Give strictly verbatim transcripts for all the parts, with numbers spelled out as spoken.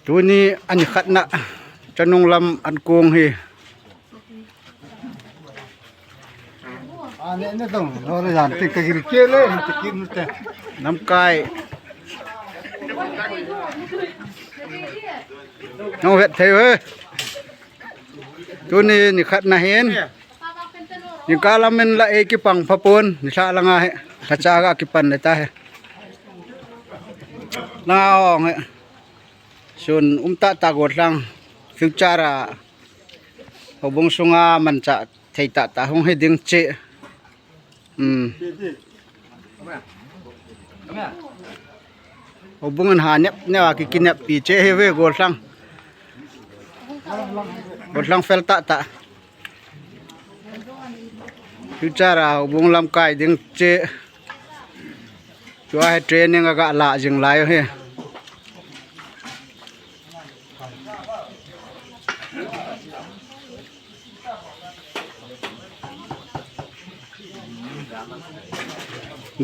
Tuni ani khatna Chanung lam ankong hi. Lamkai. Nong vet thei he. Tuni ni khatna hin. Ni kalamin la e kipang phapon. Ni sa langa he. Sa cha ga kipan le ta he. Langa ong he. Sun um tata golhang. Future a. Houbung sunga mancha thei tata hung hi ding che. Hmm. Houbung in ha nep nep a ki kinep pi che hi ve golhang. Golhang fel tata. Future a houbung lamkai ding che. Chua hi training aga la jing lai hi.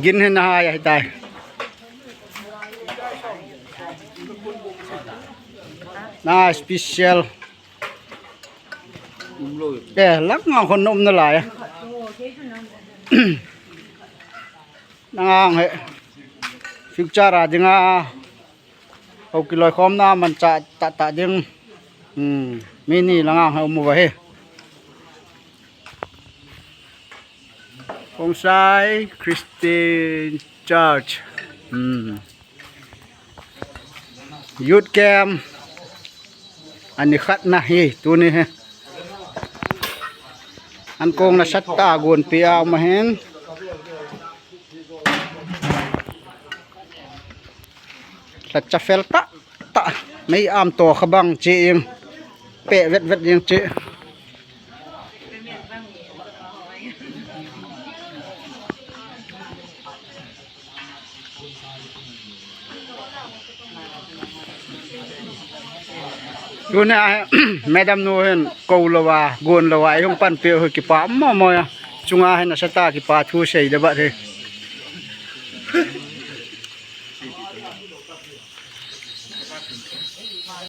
Gin hin na hai ahitai. Na special. Eh, lang ngang hon um na lai. Nang he. Future a dinga. Ho kiloi khomna mancha tata ding. Hmm. Mi ni langa ha um uva hi. Khongsai Christian Church. Hmm. Youth camp. Ani khatna hi tuni hi. Ankong nasatah a gonpi a um ahin. Lhacha fel tah tah. Mei am to kha bang che ing. Pe vet vet ing che. Tuna madam nu hin kou louva, gon louva, ei hung panpi u hi kipa momo a. Chunga hin asatah a kipa thu sei de bat hi.